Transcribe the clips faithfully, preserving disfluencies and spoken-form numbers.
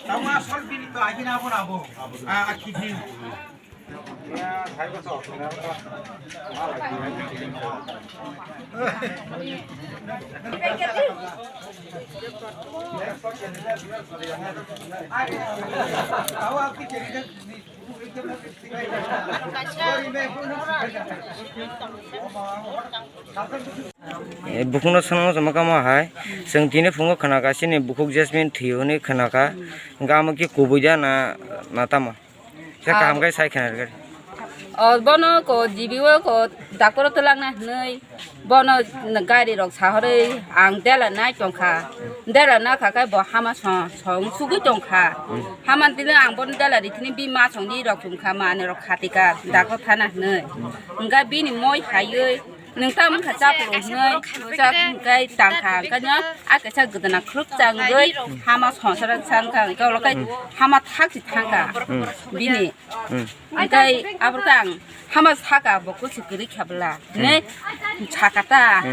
Tamo asol bini to agini abo na abo. Ah, ah, kiji. Eh, bukhukno swnamung chama kamo hai, chwng tini phungo khwnakha, chini bukhuk Jasmine thwi hwnwi khwnakha, hwnkhe amo khe kubui da na, na tamo? Khe kaham khe sai khwnarwkhe. O, bono ko G B o ko doctor o twlangna hwnwi, bono gari rok sahorwi ang dela nai tongkha, dela nakha khe bo hama song, song sugwi tongkha, hama tini ang bono dela ri tini bi ma song di rok chumkha, manwi rok khatika doctor thana hwnwi, hwnkhe bini moi haiwi, nwng tamo wngkha chaplo hwnwi, chak hwnkhe tangkha, hwnkhe no a kaisa gwdana khwlwk changwi hama songsara changkha, hwnkhe ulo khe hama thakchi thangkha bini. Hwnkhe aboro khe ang hama saka bo kuchi kwrwi kha bwla, hwnwi sakha ta.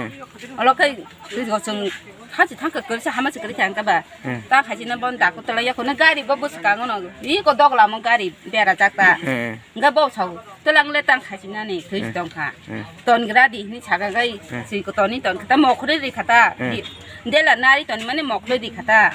Ulo khe chwng thakchi thangkha kwrwisa hama se kwrwi kha hwnkhe ba ta khaisino bono daku twlai ya khwna gari bo bwskango no iko doglamo gari berajak ta. Hwnkhe bo sao. Twlang le tang khaisinani thwi tongkha. Tongra di hini saka gai swi ko toni tongkha ta mokhre ri khata. Dela nari toni mani mokhre ri khata.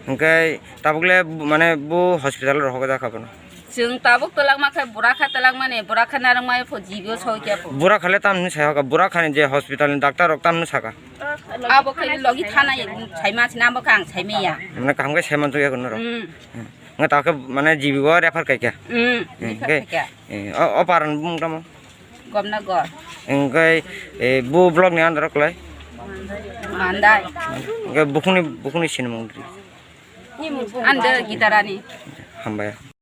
Hwnkhe tabuk le mane bo hospital rohok jakha bono. Chwng tabuk twlang ma khe bura kha twlang mani bura kha narwk mai pho G B o soi kya pho. Bura kha le tam hini sai hoka bura kha ni je hospital ni doctor rok tam hini saka. Abo khe logi thana sai ma sina abo khe ang sai meya. Mane kaham khe sai man jogya kono rok. Nga ta khe mane G B o refer kai kha. Hmm, refer kai kha. Eh, o, o paran bung tamo? Gomna gor. Engkai, eh, bu block ni under o klai? Mandai. Engkai bukhuni, bukhuni sinimung dri? Ande Gitarani. Hambai.